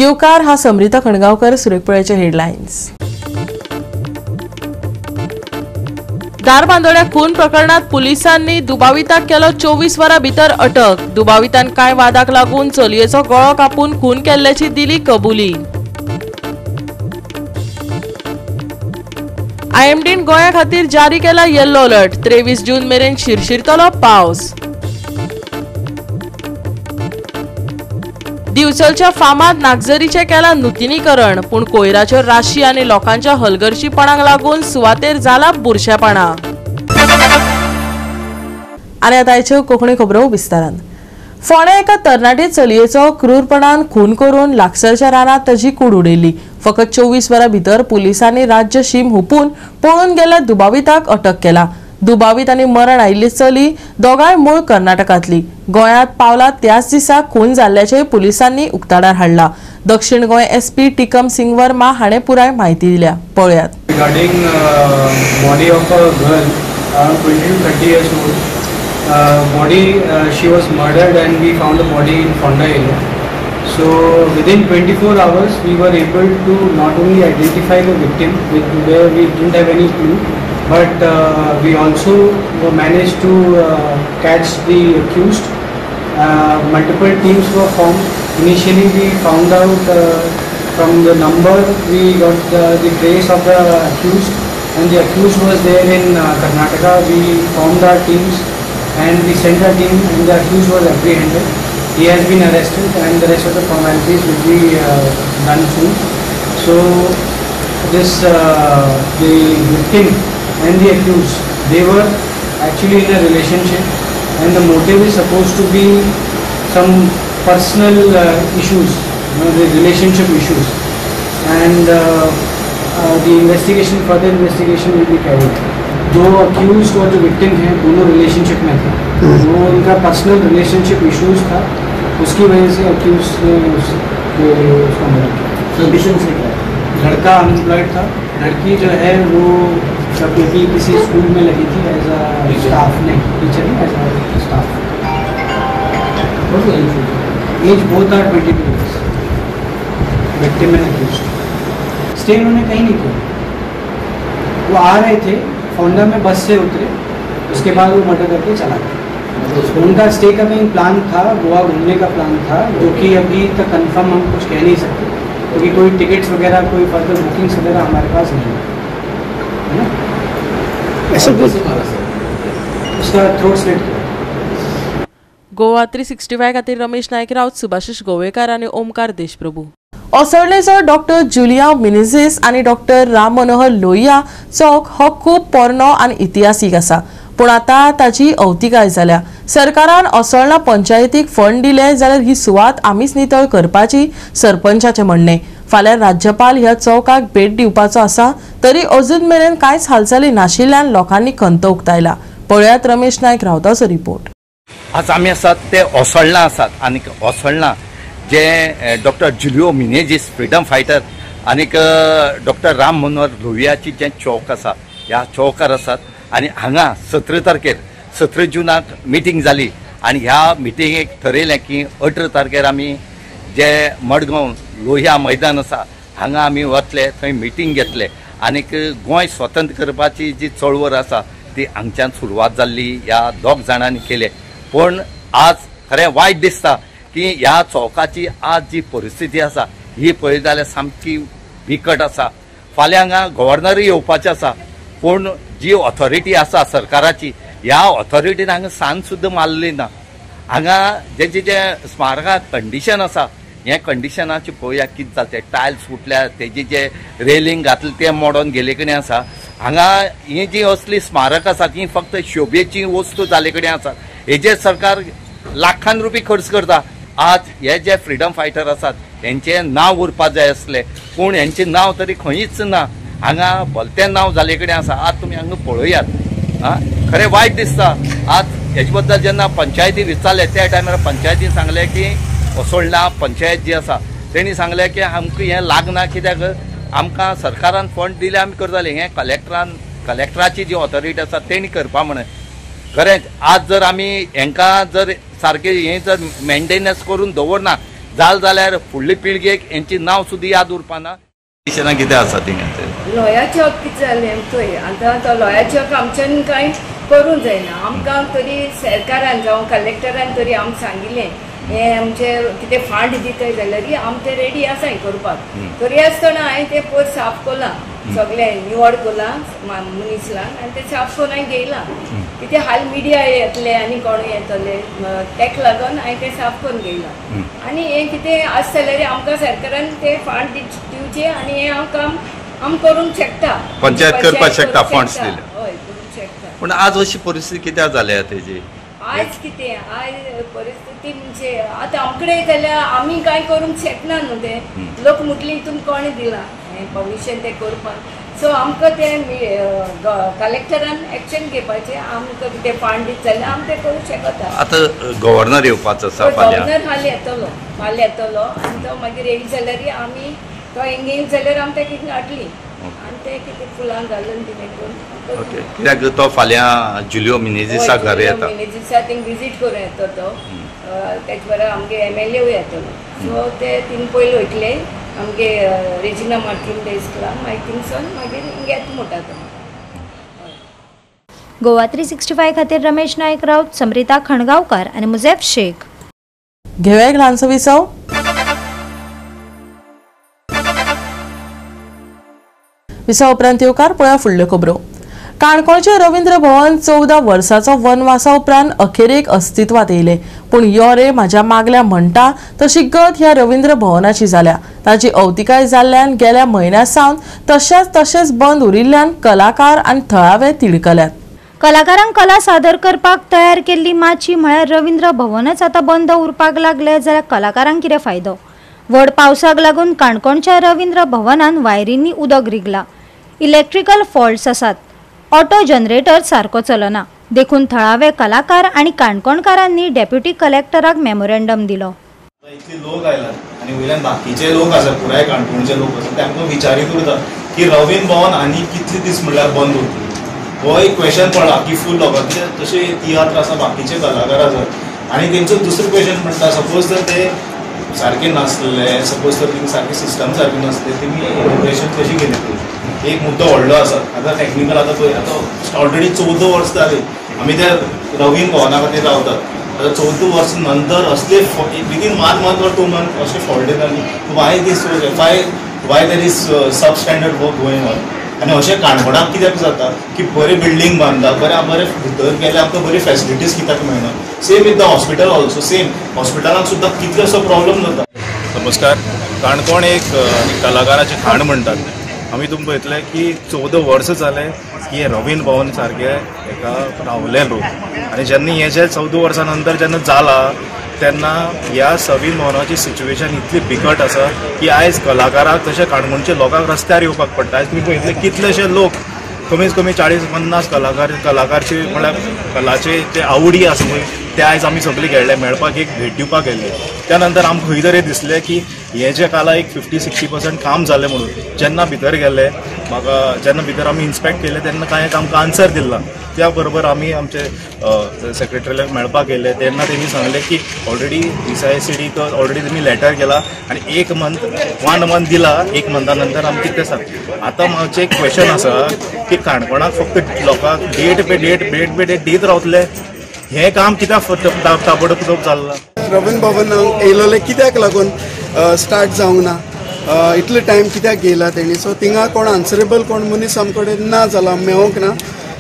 येवकार हा समृता खणगांवकर. सुरेखपळ्याचे हेडलायन्स. धारबांदोड्या खून प्रकरणात पुलिसांनी दुबाविताक केलो 24 वरां भितर अटक. दुबावितान कांय वादाक लागून चलयेचो गळो कापून खून केल्ल्याची दिली कबुली. आयएमडीन गोंया खातीर जारी केला येल्लो अलर्ट. 23 जून मेरेन शिरशिरतलो पावस. दिवचलच्या फामाद नागझरीचें केलां नुतनीकरण, पूण कोयराच्यो राशी आनी लोकांच्या हलगर्शीपणाक लागून सुवातेर जाला बुरशेपणा. आनी आतां आयच्यो कोंकणी खबरो विस्तारान. फोंड्या एका तरणाटे चलयेचो क्रूरपणान खून करून लागसरच्या रानांत ताजी कूड उडयली. फकत 24 वरां भितर पुलिसांनी राज्य शीम हुपून पळून गेल्ल्या दुबाविताक अटक केला. दुबावीत आनी मरण आयिल्ली चली दोगांय मूळ कर्नाटकांतली. गोंयांत पावला त्याच दिसा खून जाल्ल्याचें पुलिसांनी उक्ताडार हाडला. दक्षिण गोंय एसपी टिकम सिंग वर्मा हाणें पुराय म्हायती दिल्या. पळयात. Regarding body of a girl around 20 to 30 years old, body she was murdered and we found the body in Fonda area. So within 24 hours we were able to not only identify the victim, with where we didn't have any clue, but we also managed to catch the accused. Multiple teams were formed. Initially we found out from the number, we got the trace of the accused, and the accused was there in Karnataka. We formed our teams and we sent our team, and the accused was apprehended. He has been arrested and the rest of the formalities will be done soon. So this the victim and the accused, they were actually in a relationship, and the motive is supposed to be some personal issues, you know, the relationship issues, and the investigation, further investigation will be carried. जो accused और जो victim हैं दोनों relationship में थे, वो उनका personal relationship issues था, उसकी वजह से accused ने उसका मर्डर किया. से क्या लड़का अनएम्प्लॉयड था, लड़की जो है वो कभी किसी स्कूल में लगी थी एज अ स्टाफ, नहीं टीचर नहीं, as a staff. Age both are 22 years, victim and accused. Stay उन्होंने कहीं नहीं किया, वो आ रहे थे फोंडा में, बस से उतरे, उसके बाद वो मर्डर करके चला गया. उनका स्टे का कहीं प्लान था, गोवा घूमने का प्लान था, जो कि अभी तक कंफर्म हम कुछ कह नहीं सकते क्योंकि कोई टिकट्स वगैरह, कोई फर्दर बुकिंग्स वगैरह हमारे पास नहीं है, है ना. ऐसा उसका थ्रोट स्लिट किया. गोवा 365 खातीर रमेश नायक राऊत, सुभाषिश गोवेकार आनी ओमकार देशप्रभू. असोळणेचो डॉक्टर जुलिया मिनेझिस आनी डॉक्टर राम मनोहर लोहिया चौक हो खूब पोरणो आनी इतिहासीक आसा, पूण आतां ताची अवतिकाय जाल्या. सरकारान असोळणा पंचायतीक फंड दिले जाल्यार ही सुवात आमीच नितळ करपाची सरपंचाचें म्हणणें. फाल्यां राज्यपाल ह्या चौकाक भेट दिवपाचो आसा, तरी अजून मेरेन कांयच हालचाली नाशिल्ल्यान लोकांनी खंत उक्तायला. पळयात रमेश नायक रावताचो रिपोर्ट. आज आमी आसात ते असोळणा आसात आनी असोळणा जे doctor Julio Menezes freedom fighter आनीक डॉक्टर राम मनोहर लोहियाची जें चौक आसा ह्या चौकार आसात आनी हांगा 17 तारखेर 17 जुनाक मिटींग जाली आनी ह्या मिटिंगेक थरयलें की 18 तारखेर आमी जे मडगांव लोहिया मैदान आसा हांगा आमी वतले, थंय मिटींग घेतले आनीक गोंय स्वतंत्र करपाची जी चळवळ आसा ती हांगच्यान सुरवात जाल्ली ह्या दोग जाणांनी केले. पूण आज खरें वायट दिसता की ह्या चौकाची आज जी परिस्थिती आसा ही पळयत जाल्यार सामकी बिकट आसा. फाल्यां हांगा गव्हर्नरूय येवपाचे आसा, पूण जी ऑथॉरिटी आसा सरकाराची ह्या ऑथॉरिटीन हांगा सान सुद्दां मारली ना. हांगा जेचे जे स्मारका कंडिशन आसा हें कंडिशनाचें पळोवया कितें जालें, तें टायल्स फुटल्या, तेजी जे रेलिंग घातलें तें मोडोन गेले कडेन आसा. हांगा ही जी असली स्मारक आसा ती फक्त शोभेची वस्तू जाले कडेन आसा. हेजेर सरकार लाखान रुपये खर्च करता. आज हे जे फ्रिडम फायटर आसात हेंचें नांव उरपा जाय आसलें, पूण हेंचें नांव तरी खंयच ना. हांगा भलतें नांव जाले कडेन आसा. आज तुमी हांगा पळयात, आं खरें वायट दिसता. आज हेजे बद्दल जेन्ना पंचायती विचारलें त्या टायमार पंचायतीन सांगलें की असोळणा पंचायत जी आसा तेणी सांगलें की आमकां हें लागना, कित्याक आमकां सरकारान फंड दिले आमी करताले. हें कलेक्टराची जी ऑथॉरिटी आसा तेणी करपा म्हणून. खरेंच आज जर आमी हेंकां जर सारकें हें जर मेंटेनन्स करून दवरना जाल जाल्यार फुडले पिळगेक हेंची नांव सुद्दां याद उरपाना. कितें आसा थिंगा लोया चौक कितें जालें चोय, आतां तो लोया चौक आमच्यान कांय करूंक जायना. आमकां तरी सरकारान जावं कलेक्टरान तरी आमकां सांगिल्लें हें आमचें कितें फंड दिताय जाल्यार आम तें रेडी आसा हें करपाक. तरी आसतना हांवें तें पयर साफ केलां, सगळें निवळ केलां मनीस लावन आनी तें साफ करून हांवें घेयलां. कितें हाल मिडिया येतले आनी कोण येतले तेका लागून हांवें तें साफ करून घेयलां. आनी हें कितें आसा जाल्यार आमकां सरकारान तें फंड दिवचें आनी हें हांव काम आम करूंक शकता, पंचायत करपाक शकता फंड्स दिले. हय करूंक शकता. पूण आज अशी परिस्थिती कित्याक जाल्या तेजी? आयज कितें आयज परिस्थिती म्हणजे आतां आमकडे जाल्यार आमी कांय करूंक शकना न्हू. तें लोक म्हटली तुमकां कोणें दिलां हें परमिशन तें करपाक. सो आमकां तें कलेक्टरान एक्शन घेवपाचें, आमकां कितें फंड दित जाल्यार आमी तें करूंक शकता. आतां गव्हर्नर येवपाचो आसा, गव्हर्नर फाल्यां येतलो, फाल्यां येतलो आनी तो मागीर येयले जाल्यार आमी तो हिंगा येयले जाल्यार आमी तें कितें हाडली आनी तें कितें फुलां घालून कितें करून. ओके, कित्याक तो फाल्यां जुलियो मिनेझिसा घर येता, मिनेझिसा थिंग विजीट करून येता तो, तेच बरोबर आमगे एमएलए येतलो. सो ते थिंग पयलीं वयतले आमगे रेजिना मार्टीन डेस्कला, मागीर थिंगसून मागीर हिंगा येता म्हणटा तो. गोवा 365 खातीर रमेश नायक राऊत, समरिता खणगांवकार आनी मुझेफ शेख. घेवया एक ल्हानसो विसव. विसवा उपरांत येवकार पळया फुडल्यो खबरो. काणकोणचे रवींद्र भवन 14 वर्साचो वनवासा उपरांत अखेरेक अस्तित्वात येयले. पूण यो रे म्हाज्या मागल्या म्हणटा तशी गत ह्या रवींद्र भवनाची जाल्या. ताची अवतिकाय जाल्ल्यान गेल्या म्हयन्या सावन तशाच तशेंच बंद उरिल्ल्यान कलाकार आनी थळावे तिडकल्यात. कलाकारांक कला सादर करपाक तयार केल्ली माची म्हळ्यार रवींद्र भवनच आतां बंद उरपाक लागले जाल्यार कलाकारांक कितें फायदो? व्हड पावसाक लागून काणकोणच्या रवींद्र भवनान वायरींनी उदक रिगला, इलेक्ट्रिकल फॉल्ट्स आसात, ऑटो जनरेटर सारको चलना, देखून थळावे कलाकार आनी काणकोणकारांनी डेप्युटी कलेक्टराक मेमोरेंडम दिलो. इतले लोक आयला आनी वयल्यान बाकीचे लोक आसात, पुराय काणकोणचे लोक आसात, ते आमकां विचारीत उरता की रवींद्र भवन आनी कितले दीस म्हणल्यार बंद उरतली. हो एक क्वेश्चन पडला की फूल लोकांक, कित्याक तशे तियात्र आसा, बाकीचे कलाकार आसात आनी तेंचो दुसरो क्वेश्चन म्हणटा, सपोज जर ते सारके नासले, सपोज तर तिंगा सारकी सिस्टम सारकी नासले, तेमी इनोग्रेशन कशी केली? ती एक मुद्दो व्हडलो आसा. आतां टॅक्निकल आतां पळय, आतां ऑलरेडी 14 वर्सां जाली आमी त्या रवींद्र भवना खातीर रावतात. आतां 14 वर्सां नंतर असले विदीन 1 month or 2 month अशे फॉल्ट येता. Why this, why there is sub standard work going on? आनी अशें काणकोणाक कित्याक जाता की बरें बिल्डींग बांदता, बरें बरें भितर गेल्यार आमकां बरी फेसिलिटीज कित्याक मेळना? Same with the hospital also, same हॉस्पिटलांक सुद्दां कितलोसो प्रॉब्लम जाता. नमस्कार. काणकोण एक कलाकाराचें खाण म्हणटात. आमी तुमकां पळयतले की 14 वर्सां जाले की हें रवींद्र भवन सारकें हेका रावले लोक, आनी जेन्ना हें जें 14 वर्सां नंतर जेन्ना जालां तेन्ना ह्या रवींद्र भवनाची सिच्युएशन इतली बिकट आसा की आयज कलाकाराक तशें काणकोणच्या लोकांक रस्त्यार येवपाक पडटा. आयज तुमी पळयतले कितलेशे लोक, कमीत कमी 40-50 कलाकार, कलाकारचे म्हळ्यार कलाचे जे आवडी आसा पळय ते आयज आमी सगळे गेल्ले मेळपाक, एक भेट दिवपाक गेल्ले. त्या नंतर आमकां खंय तरी दिसलें की हें जें काला एक 50-60% काम जालें म्हणून. जेन्ना भितर गेले, म्हाका जेन्ना भितर आमी इन्स्पेक्ट केलें तेन्ना कांय आमकां आन्सर दिला. त्या बरोबर आमी आमचे सेक्रेटरीक मेळपाक गेले तेन्ना तेणी सांगलें की ऑलरेडी DCICD already तेमी लेटर केला आनी 1 मंथ 1 मंथ दिला, 1 मंथा नंतर आमी कितें सांग. आतां म्हाजें एक क्वेश्चन आसा की काणकोणाक फक्त लोकांक date पे डेट डेट पे डेट दीत रावतले, हें काम कित्याक ताबडतोब चल्लां? रवींद्र भवनाक येयलेलें कित्याक लागून स्टार्ट जावंक ना, इतलो टायम कित्याक घेयला तेणी? सो थिंगा कोण आन्सरेबल कोण मनीस आमचे कडेन ना जाला, मेळोंक ना.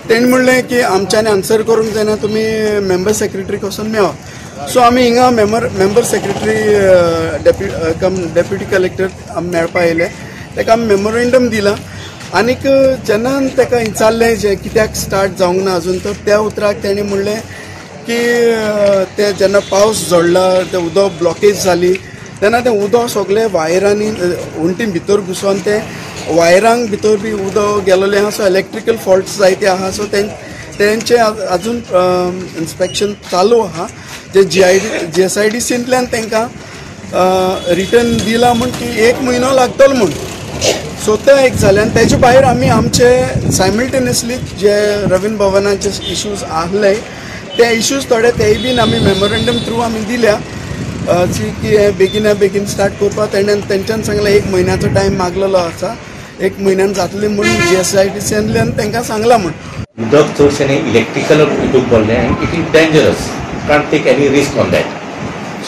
तेणी म्हणलें की आमच्यांनी आन्सर करूंक जायना, तुमी मेंबर सेक्रेटरीक वचून मेळो. सो आमी हिंगा member secretary cum deputy collector आमी मेळपा येयले, ताका आमी मेमोरेंडम दिलां. आनीक जेन्ना ताका विचारलें जें कित्याक स्टार्ट जावंक ना अजून, तर त्या उतराक तेणी म्हणलें की ते जेन्ना पावस झडला, ते उदक ब्लॉकेज जाली तेन्ना तें उदक सगळें वायरांनी वण्टी भितर घुसोन ते वायरांक भितर बी उदक गेलेलें आहा. सो इलेक्ट्रिकल फॉल्ट्स जायते आहा. सो तेंचें अजून इन्स्पेक्शन चालू आहा. जे GSIDCंतल्यान तांकां रिटर्न दिलां म्हूण की 1 म्हयनो लागतलो म्हूण. सो तें एक जालें. आनी तेजे भायर आमी आमचे सायमल्टेनियसली जे रवींद्र भवनाचे इश्यूज आहले ते इश्यूज थोडे तेय बीन आमी मेमोरेंडम थ्रू आमी दिल्या. की हें बेगिना बेगीन स्टार्ट करपाक. तेणें तेंच्यान सांगलें 1 म्हयन्याचो टायम मागलेलो आसा, 1 म्हयन्यान जातली म्हूण GSIDCंतल्यान तांकां सांगलां म्हूण. उदक चडशें न्ही इलेक्ट्रिकल हितूंत पडलें आनी it is dangerous, can't take any risk on that.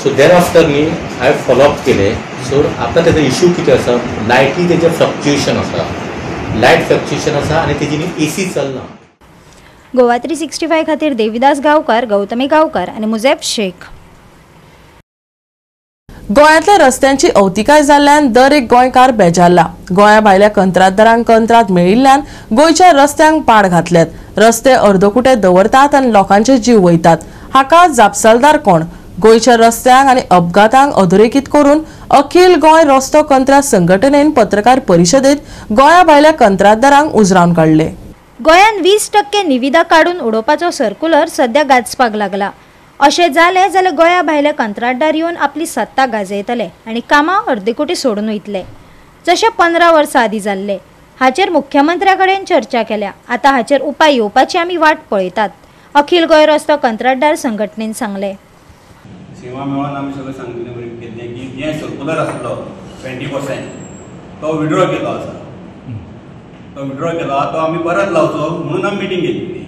So thereafter न्ही हांवें फॉलोअप केलें. सो आतां तेजो इशू कितें आसा, लायटी तेजें फ्लक्च्युएशन आसा, लायट फ्लक्च्युएशन आसा आनी तेजी न्ही एसी चलना. गोवा 365 खातीर देवीदास गांवकार, गौतमी गांवकार आनी मुजेब शेख. गोंयांतल्या रस्त्यांची अवतिकाय जाल्ल्यान दर एक गोंयकार बेजारला. गोंया भायल्या कंत्राटदारांक कंत्राट मेळिल्ल्यान गोंयच्या रस्त्यांक पाड घातल्यात. रस्ते अर्दकुटे दवरतात आनी लोकांचे जीव वयतात. हाका जापसालदार कोण? गोंयच्या रस्त्यांक आनी अपघातांक अधोरेखीत करून अखिल गोंय रस्तो कंत्राट संघटनेन पत्रकार परिशदेत गोंया भायल्या कंत्राटदारांक उजरावन काडले. गोंयांत 20% निविदा काडून उडोवपाचो सर्कुलर सध्या गाजपाक लागला. अशें जालें जाल्यार गोंया भायले कंत्राटदार येवन आपली सत्ता गाजयतले आनी कामां अर्देकुटी सोडून वयतले, जशें 15 वर्सां आदीं जाल्लें. हाचेर मुख्यमंत्र्या कडेन चर्चा केल्या. आतां हाचेर उपाय येवपाची आमी वाट पळयतात, अखिल गोंय रस्तो कंत्राटदार संघटनेन सांगलें. सेवा मेळोन आमी सगळें सांगिल्लें केल्लें की जें सर्कुलर आसलो 20% तो विड्रॉ केलो आसा, तो विड्रॉ केलो तो आमी परत लावचो म्हणून आमी मिटींग घेतिल्ली.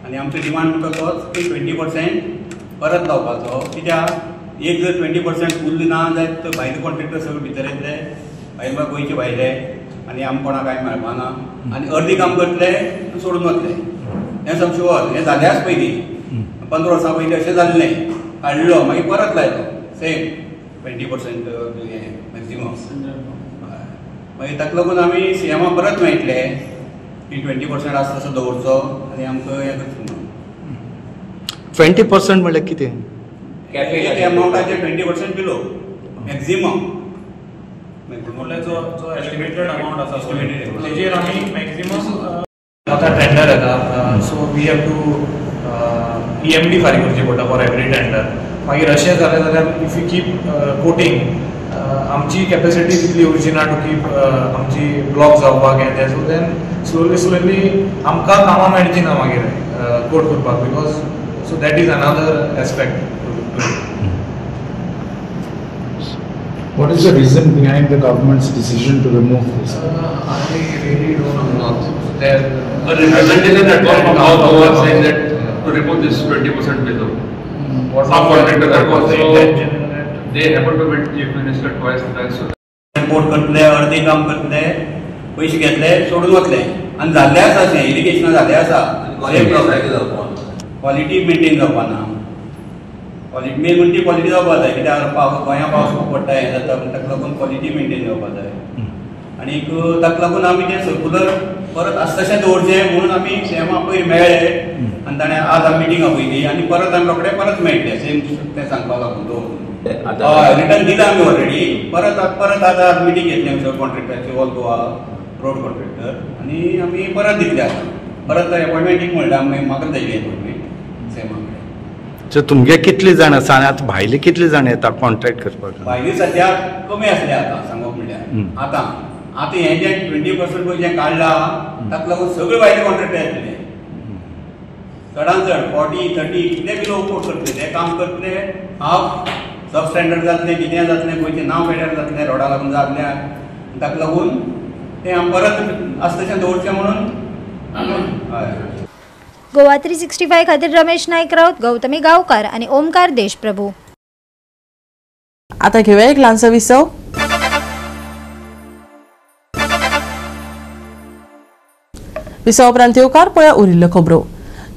आनी आमचो डिमांड म्हणटा तोच की 20% परत लावपाचो, कित्याक एक जर 20% उरलें ना जायत तर भायले कॉन्ट्रॅक्टर सगळे भितर येतले, भायले गोंयचे भायले, आनी आमकां कोणाक कांय मेळपा ना आनी अर्दी काम करतले सोडून वतले. हें सामकें शुअर, हें जाल्याच पयलीं 15 वर्सां पयलीं अशें जाल्लें, काडलो मागीर परत लायलो सेम 20% हें मॅक्झिमम. मागीर ताका लागून आमी सीएमा परत मेळटले की 20% आसा तसो दवरचो आनी आमकां हें करचें म्हणून. 20% म्हणल्यार कितें? एक अमावंटाचे 20% बिलो मॅक्झिमम. म्हणल्यार जो एस्टिमेटेड अमावंट आसा तेजेर आमी मॅक्झिमम आतां टेंडर येता, so we have to EMD फारीक करची पडटा फॉर एवरी टेंडर. मागीर अशें जालें जाल्यार if you keep coating, आमची कॅपेसिटी तितली उरची ना टू कीप आमची ब्लॉक जावपाक हें तें. सो then slowly slowly आमकां कामां मेळची ना मागीर कोट करपाक, because so that is another aspect to it. What is the reason behind the government's decision to remove this? I really don't know. There a representation that was from North Goa saying that to remove this 20% below. Some contractor was the intention. They happened to meet Chief Minister twice, thrice. Report करतले, अर्दे काम करतले, पयशे घेतले सोडून वतले. आनी जाल्लें आसा अशें इरिगेशनां जाल्लें आसा, क्वॉलिटी मेंटेन जावपा ना. क्वॉलिटी मेन म्हणजे क्वॉलिटी जावपा जाय, कित्याक पावस गोंया पावस खूब पडटा हें जाता म्हण ताका लागून क्वॉलिटी मेंटेन जावपा जाय. आनीक ताका लागून आमी तें सर्कुलर परत आसा तशें दवरचें म्हणून आमी सीएमा पयर मेळ्ळे आनी ताणें आज आमी मिटींग आपयली आनी परत आमी रोखडे परत मेळटले सेम तें सांगपाक लागून दवरून. हय, रिटर्न दिला आमी ऑलरेडी. परत परत आतां आज मिटींग घेतली आमच्या कॉन्ट्रॅक्टराची, ऑल गोवा रोड कॉन्ट्रॅक्टर, आनी आमी परत दितले आतां. परत एपॉयटमेंट एक म्हणल्यार आमी म्हाका जाय एपॉयटमेंट सेमा कडेन. सो तुमगे कितले जाण आसा आनी आतां भायले कितले जाण येता कॉन्ट्रॅक्ट करपाक? भायले सद्या कमी आसले आतां सांगप म्हणल्यार. आतां आतां हें जें 20% पळय जें काडलां ताका लागून सगळे भायले कॉन्ट्रॅक्टर येतले, चडान चड 40, 30 कितले बी लोक कोट करतले, ते काम करतले, हाफ सब स्टँडर्ड जातलें, कितें जातलें, गोंयचें नांव बेटर जातलें, रोडा लागून जातलें. ताका लागून तें आमी परत आसा तशें दवरचें म्हणून. हय. गोवा 365 खातीर रमेश नायक राऊत, गौतमी गांवकार आनी ओमकार देशप्रभू. आता घेऊया एक ल्हानसो विसव. विसव उपरांत येवकार पळया उरिल्ल्यो खबरो.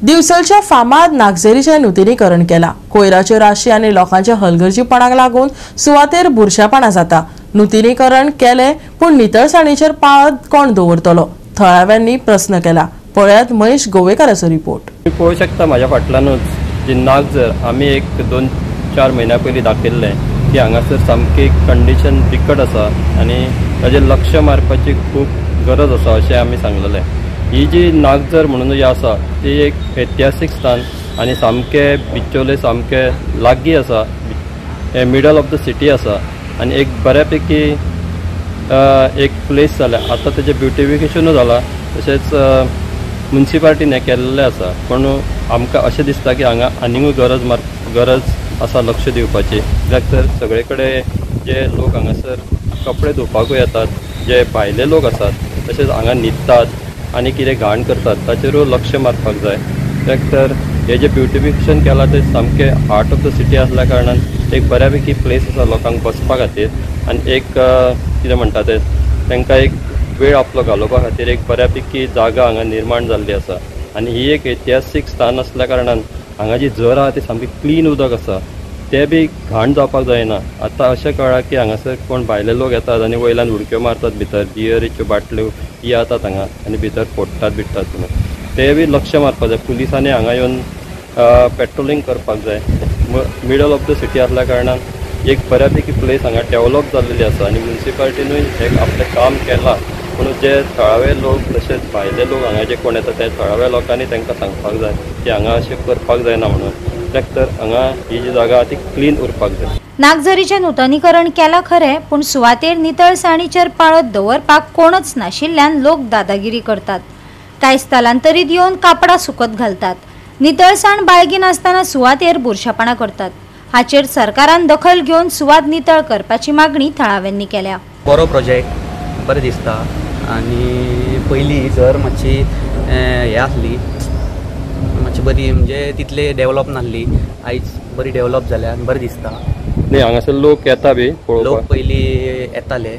दिवचलच्या फामाद नागझरीचें नुतनीकरण केलां. कोयराच्यो राशी आनी लोकांच्या हलगर्जीपणाक लागून सुवातेर बुरशेपणां जाता. नुतनीकरण केलें पूण नितळसाणीचेर पाळत कोण दवरतलो, थळाव्यांनी प्रस्न केला. पळयात महेश गोवेकाराचो रिपोर्ट. तुम्ही पळोवंक शकता म्हाज्या फाटल्यानूच जी नागझर आमी एक 2-4 म्हयन्या पयलीं दाखयल्लें की हांगासर सामकी कंडिशन बिकट आसा आनी ताजेर लक्ष मारपाची खूब गरज आसा अशें आमी सांगलेलें. ही जी नागझर म्हणून जी आसा ती एक ऐतिहासीक स्थान आनी सामकें बिचोले सामकें लागीं आसा, हे मिडल ऑफ the city आसा आनी एक बऱ्या पैकी एक प्लेस जाल्या. आतां तेजें ब्युटिफिकेशनूय जालां, तशेंच मुन्सिपालिटीन हें केल्लें आसा, पूण आमकां अशें दिसता की हांगा आनीकूय गरज आसा लक्ष दिवपाची. कित्याक तर सगळे कडेन जे लोक हांगासर कपडे धुवपाकूय येतात, जे भायले लोक आसात तशेंच हांगा न्हिदतात आनी कितें घाण करतात ताचेरूय लक्ष मारपाक जाय. कित्याक तर हे जे ब्युटिफिकेशन केलां तें सामकें हार्ट ऑफ the city आसल्या कारणान एक बऱ्यापैकी प्लेस आसा लोकांक बसपा खातीर आनी एक कितें म्हणटा तें तांकां एक वेळ आपलो घालोवपा खातीर एक बऱ्यापैकी जागा हांगा निर्माण जाल्ली आसा. आनी ही एक ऐतिहासीक स्थान आसल्या कारणान हांगा जी झर आहा ती सामकी क्लीन उदक आसा, तें बी घाण जावपाक जायना. आतां अशें कळ्ळां की हांगासर कोण भायले लोक येतात आनी वयल्यान उडक्यो मारतात भितर, बियरीच्यो बाटल्यो येतात हांगा आनी भितर फोडटात बिडटात म्हणून ते बी लक्ष मारपाक जाय. पुलिसांनी हांगा येवन पेट्रोलिंग करपाक जाय. मिडल ऑफ the city आसल्या कारणान एक बऱ्यापैकी प्लेस हांगा डेवलप जाल्लेली आसा आनी म्युनिसिपालिटीनूय हें आपलें काम केलां, पूण जे थळावे लोक तशेंच भायले लोक हांगा जे कोण येता ते थळाव्या लोकांनी तांकां सांगपाक जाय की हांगा अशें करपाक जायना म्हणून. कित्याक तर हांगा ही जी जागा आहा ती क्लीन उरपाक जाय. नागझरीचें नुतनीकरण केलां खरें, पूण सुवातेर नितळसाणीचेर पाळत दवरपाक कोणच नाशिल्ल्यान लोक दादागिरी करतात. कांय स्थलांतरीत येवन कापडां सुकत घालतात, नितळसाण बाळगिनासतना सुवातेर बुरशेपणां करतात. हाचेर सरकारान दखल घेवन सुवात नितळ करपाची मागणी थळाव्यांनी केल्या. बरो प्रोजेक्ट बरें दिसता आनी पयलीं जर मातशी हें आसली मातशी बरी म्हणजे तितले डेवलप नासली, आयज बरी डेवलप जाल्या आनी बरें दिसता. न्ही हांगासर लोक येता बी पळोवपाक, लोक पयलीं येताले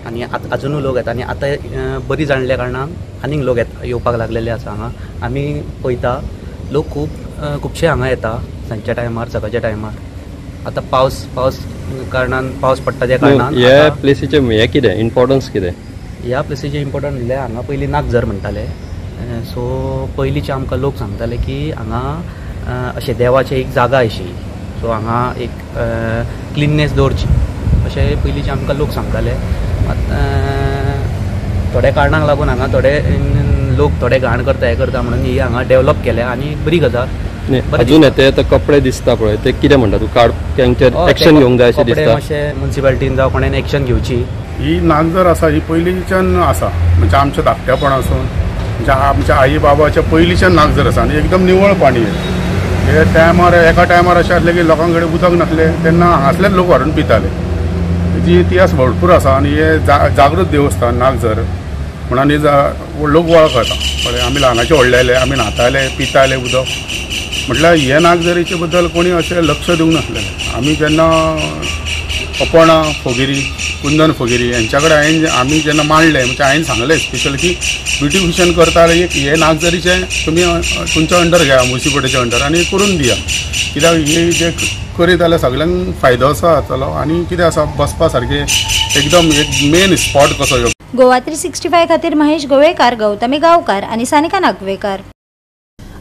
आनी आजुनूय लोक येता आनी आतां बरी जाणल्या कारणान आनीक लोक येवपाक लागलेले आसा. हांगा आमी पळयता लोक खूब खुबशे हांगा येता सांजच्या टायमार, सकाळच्या टायमार. आतां पावस पावस कारणान पावस पडटा त्या कारणान ह्या प्लेसीचें हें कितें इम्पॉर्टन्स कितें? ह्या प्लेसीचें इम्पॉर्टन्स म्हणल्यार हांगा पयलीं नागझर म्हणटाले. सो पयलींचे आमकां लोक सांगताले की हांगा अशें देवाची एक जागा अशी, सो हांगा एक क्लिननेस दवरची अशें पयलींचे आमकां लोक सांगताले. थोड्या कारणांक लागून हांगा थोडे लोक थोडे घाण करता हें करता म्हणून ही हांगा डेवलप केल्या आनी बरी गजाल. अजून येते आतां कपडे दिसता पळय, ते कितें म्हणटा तूं? काड तांचेर एक्शन घेवंक जाय अशें दिसता. मातशें म्युनिसिपालिटीन जावं कोणेन एक्शन घेवची. ही नागझर आसा ही पयलींच्यान आसा, म्हणजे आमच्या धाकट्यापणासून म्हणजे आमच्या आई बाबाच्या पयलींच्यान नागझर आसा आनी एकदम निवळ पाणी. हे टायमार एका टायमार अशें आसलें की लोकां कडेन उदक नासलें तेन्ना हांगासलेच लोक व्हरून पिताले. तेजी इतिहास भरपूर आसा आनी हे जागृत देवस्थान नागझर म्हणून लोक वळखता. पळय आमी ल्हानाचे व्हडले आमी न्हाताले पिताले उदक, म्हटल्यार हे नागझरीचे बद्दल कोणी अशें लक्ष दिवंक नासलें. आमी जेन्ना अपर्णा फोगिरी, कुंदन फोगिरी हेंच्या कडेन हांवें आमी जेन्ना मांडलें, म्हणजे हांवें सांगलें स्पेशल की ब्युटिफिकेशन करता जाल्यार एक हे नागझरीचें तुमी तुमच्या अंडर घेया, म्युनिसिपालिटीच्या अंडर, आनी करून दिया. कित्याक हे जे करीत जाल्यार सगळ्यांक फायदो आसा जातलो आनी कितें आसा बसपा सारकें एकदम एक मेन स्पॉट कसो ह्यो. गोवा 365 खातीर महेश गोवेकार, गौतमी गांवकार आनी सानिका नागवेकार.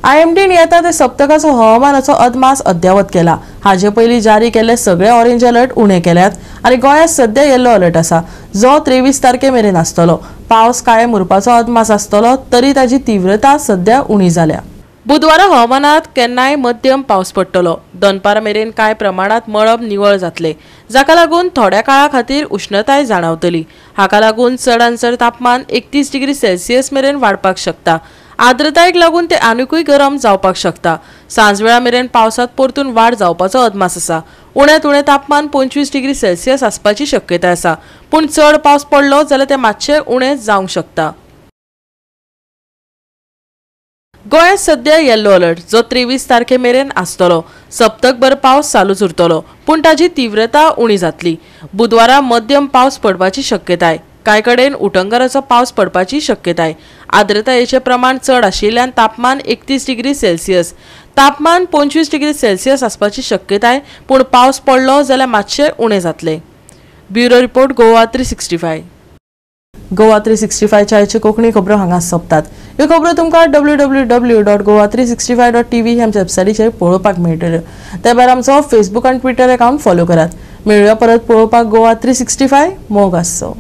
आयएमडीन येता ते सप्तकाचो हवामानाचो अदमास अद्यावत केला. हाजे पयलीं जारी केल्ले सगळे ऑरेंज अलर्ट उणे केल्यात आनी गोंयांत सद्या येल्लो अलर्ट आसा जो 23 तारखे मेरेन आसतलो. पावस कायम उरपाचो अदमास आसतलो तरी ताजी तीव्रता सद्या उणी जाल्या. बुधवारा हवामानात केन्नाय मध्यम पावस पडटलो. दनपार मेरेन कांय प्रमाणात मळब निवळ जातले, जाका लागून थोड्या काळा खातीर उष्णताय जाणवतली. हाका लागून चडान चड तापमान 31 डिग्री सेल्सियस मेरेन वाडपाक शकता. आर्द्रतायेक लागून ते आनिकूय गरम जावपाक शकता. सांजवेळा मेरेन पावसात परतून वाड जावपाचो अदमास आसा. उण्यांत उणें तापमान 25 डिग्री सेल्सियस आसपाची शक्यताय आसा, पूण चड पावस पडलो जाल्यार ते मातशें उणें जावंक शकता. गोंयांत सद्या येल्लो अलर्ट जो 23 तारखे मेरेन आसतलो. सप्तकभर पावस चालूच उरतलो, पूण ताजी तीव्रता उणी जातली. बुधवारा मध्यम पावस पडपाची शक्यताय. कांय कडेन उटंगाराचो पावस पडपाची शक्यताय. आर्द्रतायेचें प्रमाण चड आशिल्ल्यान तापमान 31 डिग्री सेल्सियस, तापमान 25 डिग्री सेल्सियस आसपाची शक्यताय, पूण पावस पडलो जाल्यार मातशें उणें जातलें. Bureau report, Goa 365. Goa 365च्या आयच्यो कोंकणी खबरो हांगा सोंपतात. ह्यो खबरो तुमकां www.goa365.tv ह्या आमच्या वेबसायटीचेर पळोवपाक मेळटल्यो. ते भायर आमचो फेसबूक आनी ट्विटर अकावंट फॉलो करात. मेळुया परत पळोवपाक गोवा 365. मोग आसचो.